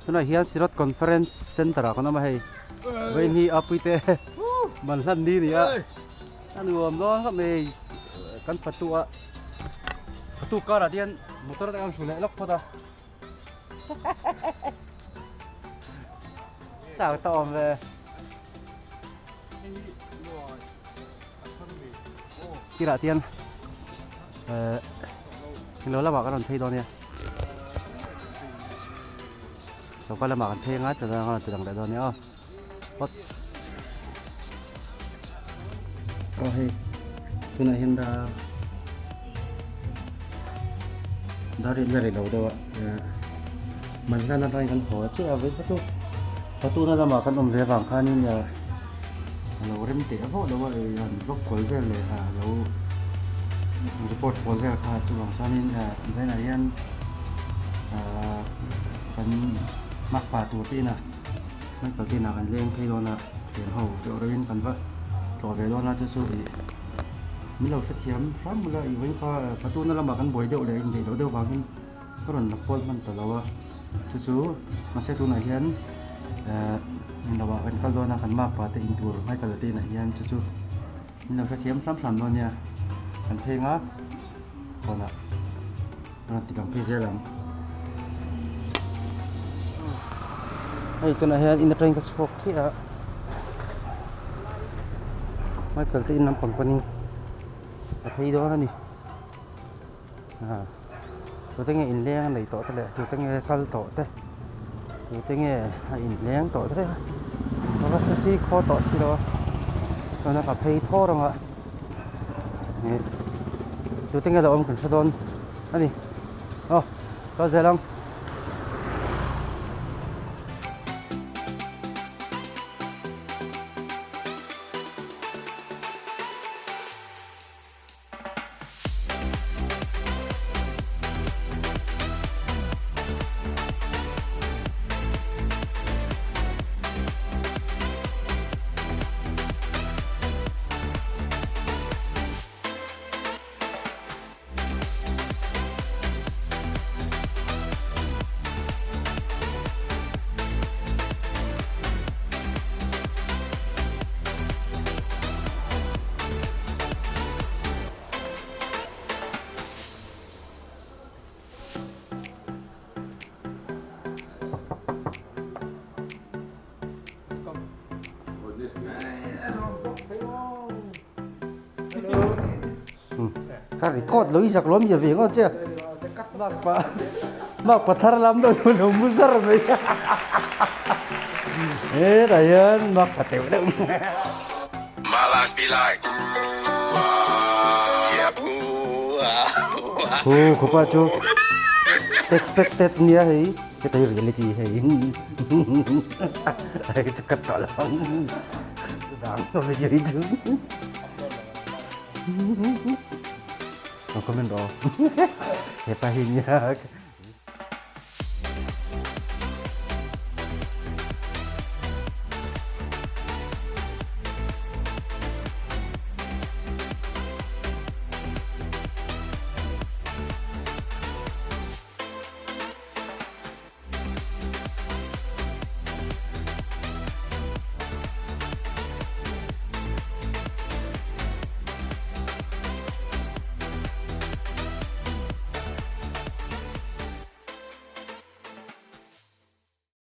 Tunah hian Sirot Conference Centre ah kan awm a hei. Vawiin hi a puite man hlan ni a ni a. A nuam dawn khawp mai hei kan fatu a fatu kar ah te hian motor te kan hru leh lawk phawt a. Chak ta awm ve. Tirah te hian eh englo lamah kan rawn phei dawn nia choka lamah kan phei anga chuan kan rawn ti lang leh dawn nia aw phawt aw hei tunah hian dar dar ri la ri lo deuh a man hlan atangin kan haw chiah a vei chu patuna lamah kan awm ve avang khanin eh a lo rem teh vawh lo a ih an vlog kual vel leh a lo report kual vel kha chuvang chuanin eh zainah hian ahh kan makpa tur te inah Michael te inah kan leng phei dawn a thian ho deuh reuhin kan va tlawh ve dawn a chu chu ih min lo hrethiam hram bula ih vawiin kha patuna lamah kan buai deuh leh indaih loh deuh vangin ka rawn la kual hman ta lo a chu chu mahse tunah hian ehh englo ah kan kal dawn a kan makpa te in tur Michael te inah hian chu chu min lo hrethiam hram hram dawn nia kan phei ang a kawnah rawn ti lang phei zel ang hei tunah hian in atangin ka chhuak chiah a Michael te in lampang panin a phei dawn a ni. Tute nge inleng a neih tawh te leh tute nge kal tawh te tute nge a inleng tawh te ka va hre si khaw tawh si lo a chuan ka phei thawr ang a ih tute nge lo awm kan hre dawn a ni aw kal zel ang. Ka record lo i zak lo mi ve ngawt che mak pa mak pa thar lam deuh chu lo mu zar mai hetah hian mak pa teuh deuh Hu khupa chu expected nia hei heta hi reality hei hei chu ka tawh lo ang dang video hi chu. Ang comment rawh hepa hi nia.